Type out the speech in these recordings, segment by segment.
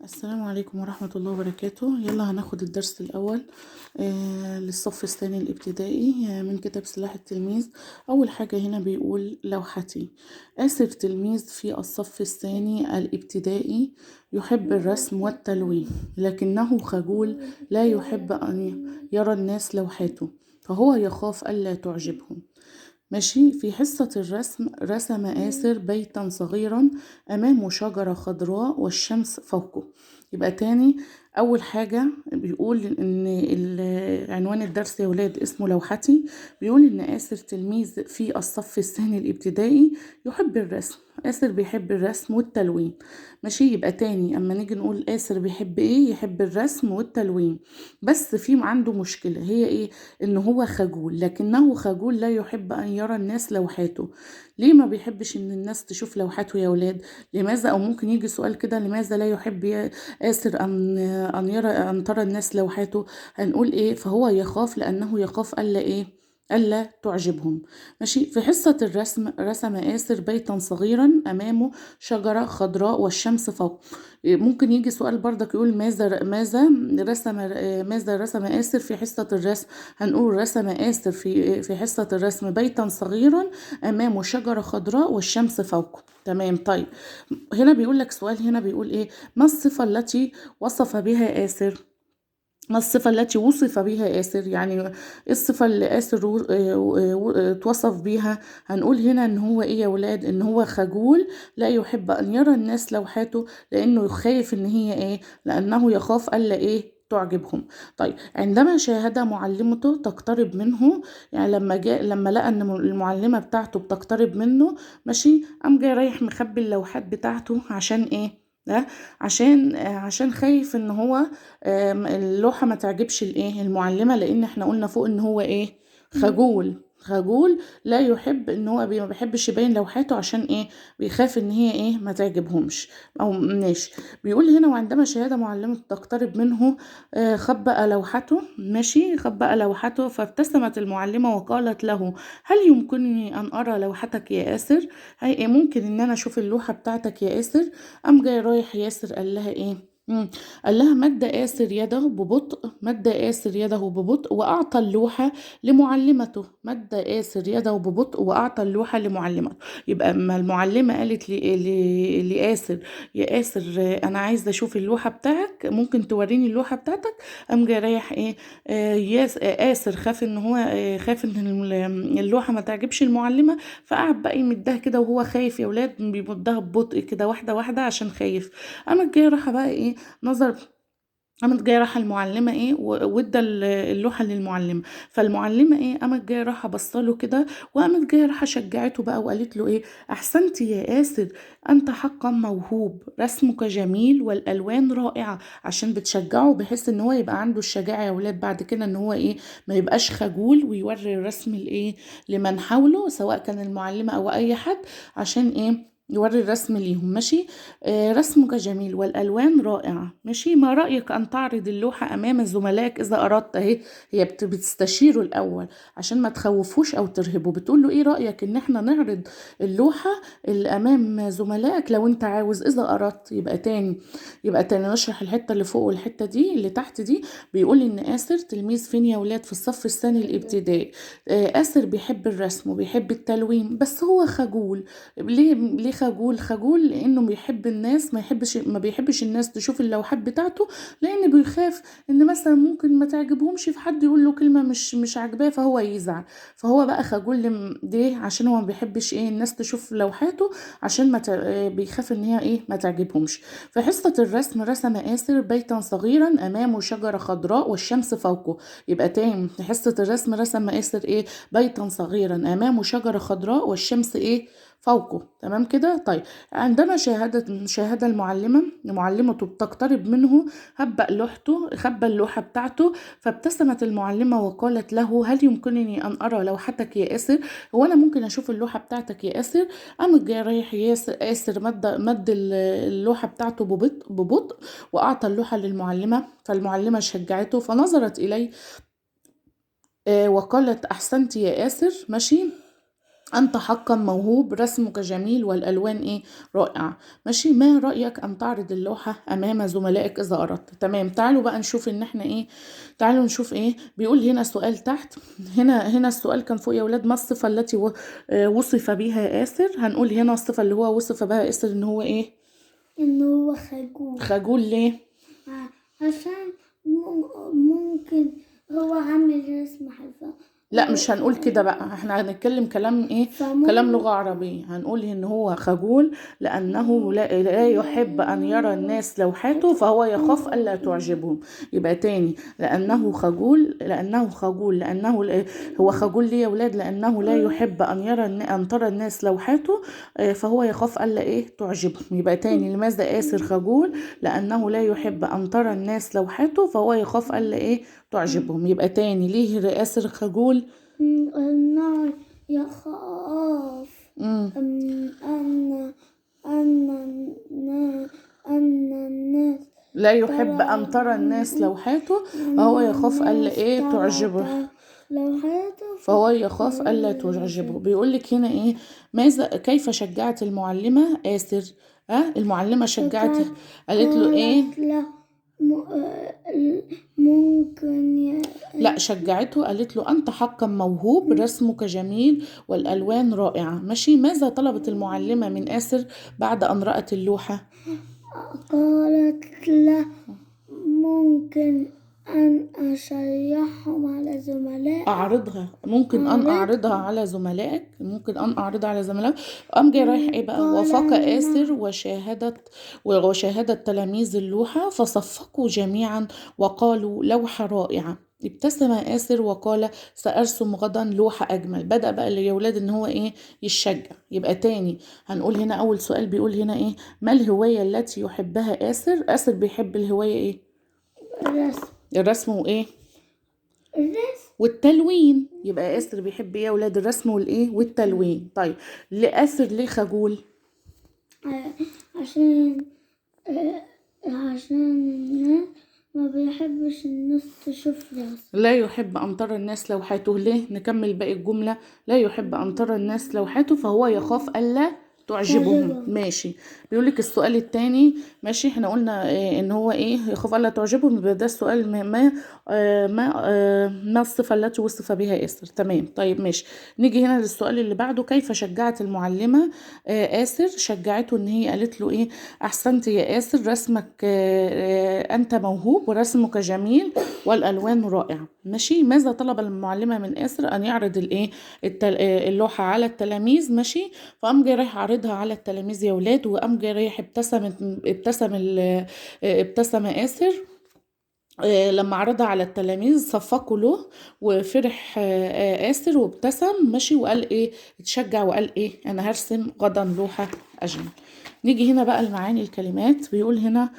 السلام عليكم ورحمة الله وبركاته. يلا هناخد الدرس الأول للصف الثاني الابتدائي من كتاب سلاح التلميذ. أول حاجة هنا بيقول لوحتي. آسر تلميذ في الصف الثاني الابتدائي يحب الرسم والتلوين، لكنه خجول لا يحب أن يرى الناس لوحاته، فهو يخاف ألا تعجبهم. ماشي. في حصة الرسم رسم آسر بيتا صغيرا أمامه شجرة خضراء والشمس فوقه. يبقى تاني أول حاجة بيقول إن عنوان الدرس يا ولاد اسمه لوحتي. بيقول إن آسر تلميذ في الصف الثاني الابتدائي يحب الرسم. آسر بيحب الرسم والتلوين. ماشي. يبقى تاني أما نيجي نقول آسر بيحب إيه؟ يحب الرسم والتلوين، بس في عنده مشكلة، هي إيه؟ إن هو خجول، لكنه خجول لا يحب أن يرى الناس لوحاته. ليه ما بيحبش إن الناس تشوف لوحاته يا ولاد؟ لماذا؟ أو ممكن يجي سؤال كده، لماذا لا يحب آسر أن يرى أن ترى الناس لوحاته؟ هنقول إيه؟ فهو يخاف، لأنه يخاف ألا إيه؟ ألا تعجبهم. ماشي. في حصة الرسم رسم آسر بيتا صغيرا أمامه شجرة خضراء والشمس فوق. ممكن يجي سؤال برضك يقول ماذا رسم آسر في حصة الرسم؟ هنقول رسم آسر في حصة الرسم بيتا صغيرا أمامه شجرة خضراء والشمس فوقه. تمام. طيب هنا بيقول لك سؤال، هنا بيقول إيه؟ ما الصفة التي وصف بها آسر؟ ما الصفة التي وصف بها آسر؟ يعني ايه الصفة اللي آسر اتوصف بيها؟ هنقول هنا ان هو ايه يا ولاد؟ ان هو خجول لا يحب ان يرى الناس لوحاته، لانه خايف ان هي ايه؟ لانه يخاف الا ايه؟ تعجبهم. طيب عندما شاهد معلمته تقترب منه، يعني لما لقى ان المعلمة بتاعته بتقترب منه، ماشي، قام جاي رايح مخبي اللوحات بتاعته عشان ايه؟ ده عشان خايف ان هو اللوحة ما تعجبش الايه؟ المعلمة، لان احنا قلنا فوق ان هو ايه؟ خجول لا يحب ان هو ما بيحبش يبين لوحاته، عشان ايه؟ بيخاف ان هي ايه؟ ما تعجبهمش او ماشي. بيقول هنا وعندما شاهد معلمة تقترب منه خبأ لوحته. ماشي، خبأ لوحته، فابتسمت المعلمة وقالت له هل يمكنني ان ارى لوحتك يا آسر؟ هي ممكن ان انا اشوف اللوحة بتاعتك يا آسر؟ قام جاي رايح ياسر قال لها ايه؟ قال لها مد آسر يده ببطء، مد آسر يده ببطء وأعطى اللوحة لمعلمته. مد آسر يده ببطء وأعطى اللوحة لمعلمته. يبقى أما المعلمة قالت لآسر يا آسر أنا عايزة أشوف اللوحة بتاعك، ممكن توريني اللوحة بتاعتك؟ قام جاي رايح إيه؟ آسر خاف إن هو خاف إن اللوحة ما تعجبش المعلمة، فقعد بقى يمدها كده وهو خايف يا ولاد، بيمدها ببطء كده واحدة واحدة عشان خايف. قامت جاية رايحة بقى إيه؟ نظر، قامت جايه رايحه المعلمه ايه؟ وادى اللوحه للمعلمه. فالمعلمه ايه؟ قامت جايه رايحه بصله كده، وقامت جايه رايحه شجعته بقى وقالت له ايه؟ احسنت يا آسر، انت حقا موهوب، رسمك جميل والالوان رائعه. عشان بتشجعه بحيث ان هو يبقى عنده الشجاعه يا ولاد بعد كده ان هو ايه؟ ما يبقاش خجول، ويوري الرسم الايه؟ لمن حوله، سواء كان المعلمه او اي حد، عشان ايه؟ يوري الرسم ليهم. ماشي. رسمك جميل والألوان رائعة. ماشي. ما رأيك أن تعرض اللوحة أمام زملائك إذا أردت؟ أهي هي بتستشيره الأول عشان ما تخوفوش أو ترهبه، بتقول له إيه رأيك إن إحنا نعرض اللوحة اللي أمام زملائك لو أنت عاوز إذا أردت. يبقى تاني نشرح الحتة اللي فوق والحتة دي اللي تحت دي. بيقول إن آسر تلميذ فين يا ولاد؟ في الصف الثاني الابتدائي. آسر بيحب الرسم وبيحب التلوين، بس هو خجول. ليه خجول؟ خجول لانه بيحب الناس، ما بيحبش الناس تشوف اللوحات بتاعته، لان بيخاف ان مثلا ممكن ما تعجبهمش، في حد يقول له كلمه مش عاجباه فهو يزعل. فهو بقى خجول ليه؟ عشان هو ما بيحبش ايه؟ الناس تشوف لوحاته، عشان ما بيخاف ان هي ايه؟ ما تعجبهمش. في حصه الرسم رسم آسر بيتا صغيرا امامه شجره خضراء والشمس فوقه. يبقى تاني في حصه الرسم رسم آسر ايه؟ بيتا صغيرا امامه شجره خضراء والشمس ايه؟ فوقه. تمام كده. طيب عندما شاهد المعلمة معلمته بتقترب منه، خبأ اللوحة بتاعته، فابتسمت المعلمة وقالت له هل يمكنني أن أرى لوحتك يا آسر؟ هو أنا ممكن أشوف اللوحة بتاعتك يا آسر؟ قام جاي رايح آسر مد اللوحة بتاعته ببطء وأعطى اللوحة للمعلمة، فالمعلمة شجعته فنظرت إليه وقالت أحسنت يا آسر. ماشي. أنت حقا موهوب، رسمك جميل والألوان إيه رائعة. ماشي، ما رأيك أن تعرض اللوحة أمام زملائك إذا أردت؟ تمام. تعالوا بقى نشوف إن إحنا إيه، تعالوا نشوف إيه بيقول هنا. سؤال تحت هنا السؤال كان فوق يا ولاد، ما الصفة التي وصف بها آسر؟ هنقول هنا الصفة اللي هو وصف بها آسر إن هو إيه؟ إن هو خجول. خجول ليه؟ عشان ممكن هو عامل رسمة حلوة. لا مش هنقول كده بقى، احنا هنتكلم كلام ايه؟ كلام لغة عربية. هنقول ان هو خجول لانه لا يحب ان يرى الناس لوحاته، فهو يخاف الا تعجبهم. يبقى تاني، لانه خجول، لانه خجول، لانه هو خجول ليه يا ولاد؟ لانه لا يحب ان يرى ان ترى الناس لوحاته، فهو يخاف الا ايه تعجبهم. يبقى تاني، لماذا آسر خجول؟ لانه لا يحب ان ترى الناس لوحاته، فهو يخاف الا ايه تعجبهم. يبقى تاني، ليه آسر خجول؟ إنه يخاف أن أن أن الناس لا يحب أن ترى الناس لوحاته، فهو يخاف ألا إيه تعجبه، فهو يخاف ألا تعجبه. بيقول لك هنا إيه، ماذا كيف شجعت المعلمة آسر؟ المعلمة شجعت، قالت له إيه؟ ممكن لا شجعته، قالت له أنت حقا موهوب، رسمك جميل والألوان رائعة. ماشي، ماذا طلبت المعلمة من آسر بعد أن رأت اللوحة؟ قالت له ممكن أن أشيحهم على زملائك، أعرضها، ممكن أن أعرضها على زملائك، ممكن أن أعرضها على زملائك. قام جاي رايح إيه بقى؟ وافق آسر وشاهدت تلاميذ اللوحة، فصفقوا جميعا وقالوا لوحة رائعة. ابتسم آسر وقال سأرسم غدا لوحة أجمل. بدأ بقى يا ولاد إن هو إيه يتشجع. يبقى تاني هنقول هنا أول سؤال بيقول هنا إيه، ما الهواية التي يحبها آسر؟ آسر بيحب الهواية إيه؟ الرسم. الرسم وايه؟ الرسم والتلوين. يبقى آسر بيحب ايه يا ولاد؟ الرسم والايه والتلوين. طيب لآسر ليه خجول؟ عشان الناس ما بيحبش الناس تشوف رسم. لا يحب ان ترى الناس لوحاته. ليه؟ نكمل باقي الجملة. لا يحب ان ترى الناس لوحاته فهو يخاف الا تعجبهم. ماشي. بيقولك السؤال الثاني، ماشي، احنا قلنا إيه ان هو ايه يخاف الا تعجبهم، يبقى ده السؤال ما ما ما, ما الصفة التي وصف بها آسر. تمام. طيب ماشي، نيجي هنا للسؤال اللي بعده، كيف شجعت المعلمة آسر؟ شجعته ان هي قالت له ايه، احسنت يا آسر، رسمك انت موهوب ورسمك جميل والالوان رائعة. ماشي. ماذا طلب المعلمة من آسر؟ ان يعرض الايه اللوحة على التلاميذ. ماشي. فقام جاي رايح عارضها على التلاميذ يا ولاد، وقام جاي رايح ابتسم آسر لما عرضها على التلاميذ، صفقوا له وفرح آسر وابتسم. ماشي. وقال ايه، اتشجع وقال ايه، انا هرسم غدا لوحة اجمل. نيجي هنا بقى لمعاني الكلمات. بيقول هنا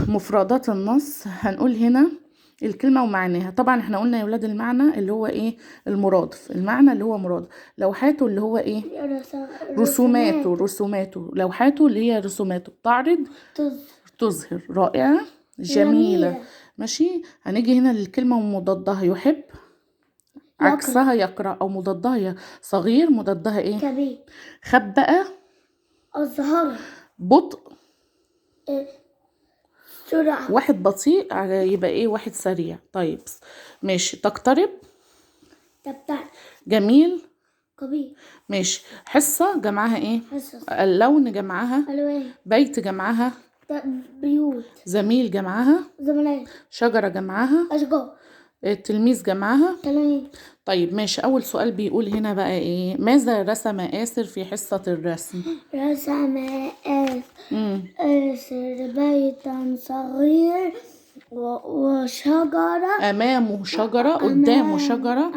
مفردات النص. هنقول هنا الكلمة ومعناها. طبعا احنا قلنا يا ولاد المعنى اللي هو ايه، المرادف، المعنى اللي هو مرادف. لوحاته اللي هو ايه، رسوماته، رسوماته، لوحاته اللي هي رسوماته. بتعرض، تظهر، رائعة، جميلة. ماشي. هنيجي هنا للكلمة ومضادها، يحب عكسها يقرأ، او مضادها صغير، مضادها ايه، كبير. خبأ، أظهر، بطء، سرعة، واحد بطيء يبقى ايه، واحد سريع. طيب ماشي. تقترب، تبتعد، جميل، كبير. ماشي. حصة جمعها ايه، حصص. اللون جمعها ألوان، بيت جمعها بيوت، زميل جمعها زملاء، شجرة جمعها أشجار، التلميذ جمعها تلاميذ. طيب ماشي. أول سؤال بيقول هنا بقى إيه، ماذا رسم آسر في حصة الرسم؟ رسم آسر بيتا صغير وشجرة، أمامه شجرة، قدامه شجرة.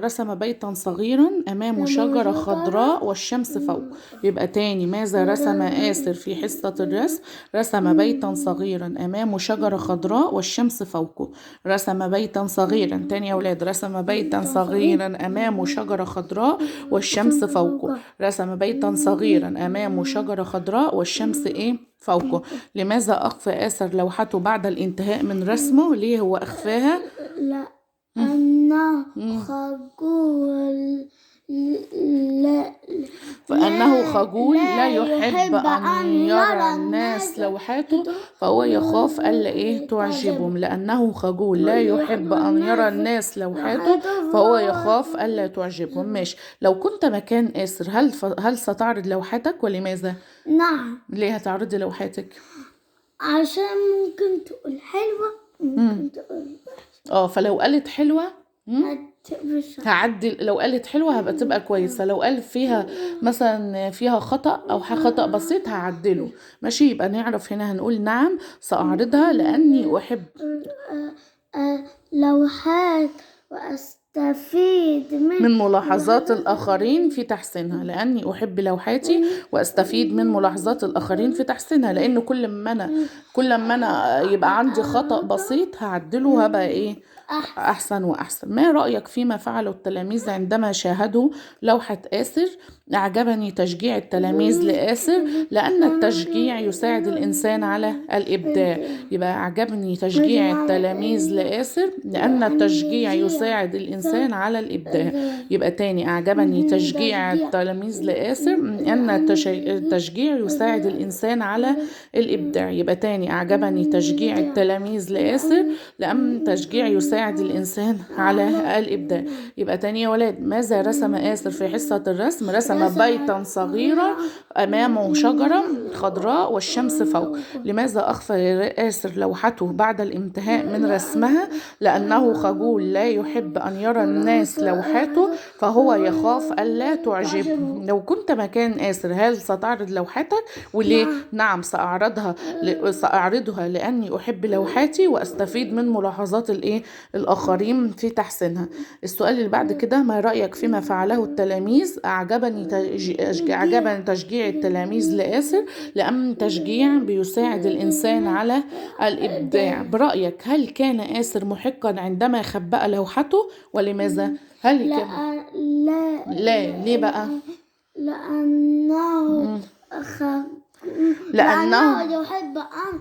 رسم بيتا صغيرا أمامه شجرة خضراء والشمس فوق. يبقى تاني، ماذا رسم آسر في حصة الرسم؟ رسم بيتا صغيرا أمامه شجرة خضراء والشمس فوقه. رسم بيتا صغيرا، تاني يا أولاد، رسم بيتا صغيرا أمامه شجرة خضراء والشمس فوقه. رسم بيتا صغيرا أمامه شجرة خضراء والشمس إيه فوقه. لماذا أخفى آسر لوحته بعد الانتهاء من رسمه؟ ليه هو أخفاها؟ لأنه خجول لا فأنه خجول لا يحب أن يرى الناس لوحاته فهو يخاف ألا إيه تعجبهم. لأنه خجول لا يحب أن يرى الناس لوحاته فهو يخاف ألا تعجبهم. ماشي. لو كنت مكان آسر هل ستعرض لوحاتك ولماذا؟ نعم. ليه هتعرضي لوحاتك؟ عشان ممكن تقول حلوة، ممكن تقول وحشة. فلو قالت حلوة هعدل، لو قالت حلوة هبقى تبقى كويسة، لو قال فيها مثلا فيها خطأ أو خطأ بسيط هعدله. ماشي. يبقى نعرف هنا هنقول نعم سأعرضها لأني أحب لوحات وأستفيد من ملاحظات الآخرين في تحسينها. لأني أحب لوحاتي وأستفيد من ملاحظات الآخرين في تحسينها، لأن كل ما أنا يبقى عندي خطأ بسيط هعدله وهبقى إيه أحسن وأحسن. ما رأيك فيما فعله التلاميذ عندما شاهدوا لوحة آسر؟ أعجبني تشجيع التلاميذ لآسر لأن التشجيع يساعد الإنسان على الإبداع. يبقى أعجبني تشجيع التلاميذ لآسر لأن التشجيع يساعد الإنسان على الإبداع. يبقى تاني أعجبني تشجيع التلاميذ لآسر لأن التشجيع يساعد الإنسان على الإبداع. يبقى تاني أعجبني تشجيع التلاميذ لآسر لأن التشجيع يساعد الإنسان على الإبداع. يبقى تاني يا ولاد، ماذا رسم آسر في حصة الرسم؟ رسم بيتا صغيرا أمامه شجرة خضراء والشمس فوق. لماذا أخفى آسر لوحته بعد الانتهاء من رسمها؟ لأنه خجول لا يحب أن يرى الناس لوحاته فهو يخاف ألا تعجبه. لو كنت مكان آسر هل ستعرض لوحاتك وليه؟ نعم سأعرضها لأني أحب لوحاتي وأستفيد من ملاحظات الآخرين في تحسينها. السؤال اللي بعد كده، ما رأيك فيما فعله التلاميذ؟ أعجبني تشجيع التلاميذ لآسر لأن تشجيع بيساعد الإنسان على الإبداع. برأيك هل كان آسر محقا عندما خبأ لوحته ولماذا؟ هل لا كان لا لا ليه بقى؟ لأنه لأنه يحب أن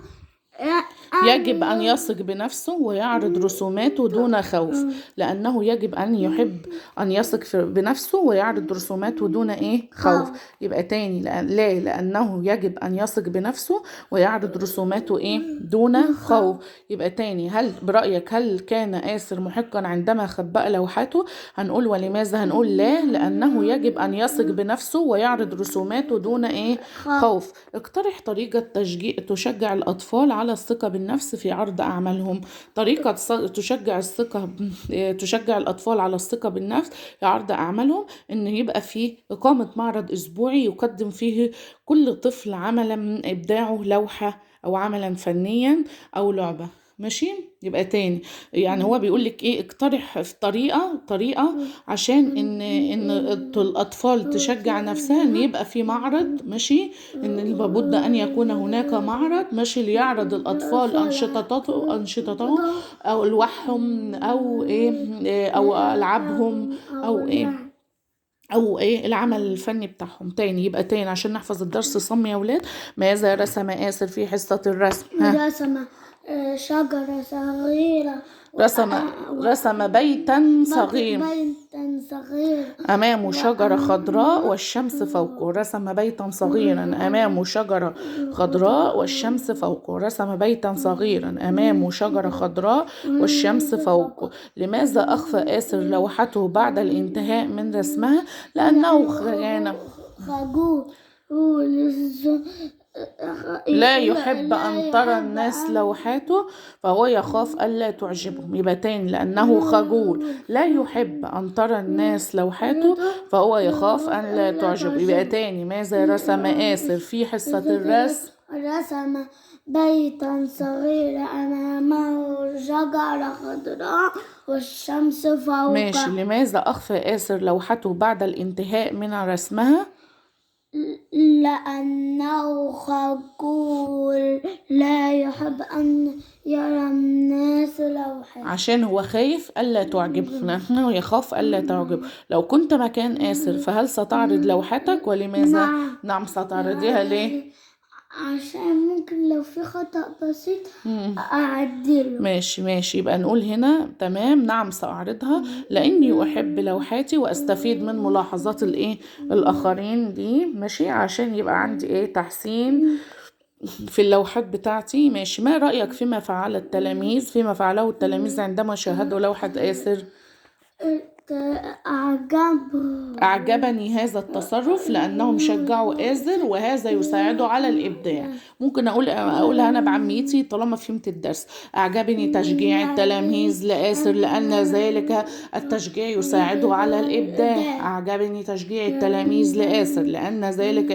يجب أن يثق بنفسه ويعرض رسوماته دون خوف. لأنه يجب أن يحب أن يثق بنفسه ويعرض رسوماته دون إيه خوف. يبقى تاني لا لأنه يجب أن يثق بنفسه ويعرض رسوماته إيه دون خوف. يبقى تاني، هل برأيك هل كان آسر محقا عندما خبأ لوحاته؟ هنقول ولماذا؟ هنقول لا لأنه يجب أن يثق بنفسه ويعرض رسوماته دون إيه خوف. اقترح طريقة تشجع الأطفال على الثقة بالنفس في عرض أعمالهم. طريقة تشجع الأطفال على الثقة بالنفس في عرض أعمالهم إن يبقى فيه إقامة معرض أسبوعي يقدم فيه كل طفل عملا من إبداعه، لوحة أو عملا فنيا أو لعبة. ماشي. يبقى تاني يعني هو بيقول لك ايه، اقترح في طريقة عشان ان الاطفال تشجع نفسها ان يبقى في معرض. ماشي، ان لابد ان يكون هناك معرض، ماشي، ليعرض الاطفال انشطتهم او لوحهم او ايه او العابهم او ايه او ايه العمل الفني بتاعهم. تاني يبقى تاني عشان نحفظ الدرس صم يا ولاد. ماذا رسم آسر في حصة الرسم؟ رسم شجرة صغيرة، رسم بيتا صغير، أمامه شجرة خضراء والشمس فوقه. رسم بيتا صغيرا أمامه شجرة خضراء والشمس فوقه. رسم بيتا صغيرا أمامه شجرة خضراء والشمس فوقه. لماذا أخفى آسر لوحته بعد الانتهاء من رسمها؟ لأنه كان خجول لا يحب أن ترى الناس لوحاته فهو يخاف ألا تعجبهم. يبقى تاني لأنه خجول لا يحب أن ترى الناس لوحاته فهو يخاف أن لا تعجبه. يبقى تاني، ماذا رسم آسر في حصة الرسم؟ رسم بيتا صغيرا أمامه شجرة خضراء والشمس فوقه. ماشي. لماذا أخفى آسر لوحته بعد الانتهاء من رسمها؟ لأنه خجول لا يحب أن يرى الناس لوحته، عشان هو خايف ألا تعجبه، لأنه يخاف ألا تعجبه. لو كنت مكان آسر فهل ستعرض لوحتك ولماذا؟ نعم. نعم ستعرضيها. ليه؟ عشان ممكن لو في خطأ بسيط أعدله. ماشي ماشي، يبقى نقول هنا تمام، نعم سأعرضها لأني أحب لوحاتي وأستفيد من ملاحظات الإيه الآخرين دي، ماشي، عشان يبقى عندي إيه تحسين في اللوحات بتاعتي. ماشي. ما رأيك فيما فعل التلاميذ، فيما فعله التلاميذ عندما شاهدوا لوحة آسر؟ أعجبني هذا التصرف لأنهم شجعوا آزر وهذا يساعده على الإبداع. ممكن أقولها أنا بعاميتي طالما فهمت الدرس. أعجبني تشجيع التلاميذ لآسر لأن ذلك التشجيع يساعده على الإبداع. أعجبني تشجيع التلاميذ لآسر لأن ذلك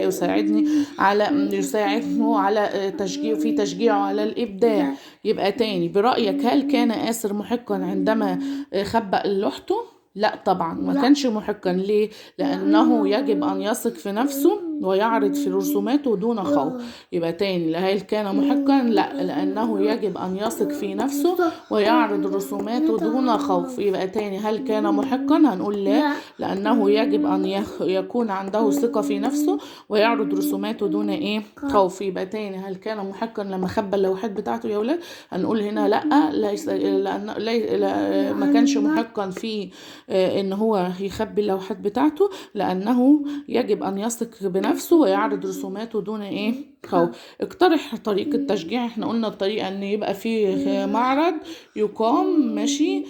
يساعده على تشجيع، في تشجيعه على الإبداع. يبقى تاني، برأيك هل كان آسر محقا عندما خبأ لوحته؟ لا طبعا ما كانش محقا. ليه؟ لأنه يجب أن يثق في نفسه ويعرض في رسوماته دون خوف. يبقى تاني، هل كان محقا؟ لا، لأنه يجب أن يثق في نفسه ويعرض رسوماته دون خوف. يبقى تاني، هل كان محقا؟ هنقول لا، لأنه يجب أن يكون عنده ثقة في نفسه ويعرض رسوماته دون إيه؟ خوف. يبقى تاني، هل كان محقا لما خبى اللوحات بتاعته يا ولاد؟ هنقول هنا لا، ليس، لأن لا، ما كانش محقا في إن هو يخبي اللوحات بتاعته، لأنه يجب أن يثق بنفسه ويعرض رسوماته دون إيه؟ خوف. اقترح طريقة تشجيع. احنا قلنا الطريقة ان يبقى فيه معرض يقام، ماشي،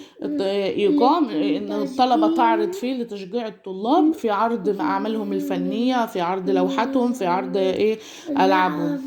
يقام ان الطلبة تعرض فيه لتشجيع الطلاب في عرض اعمالهم الفنية، في عرض لوحاتهم، في عرض ايه ألعابهم.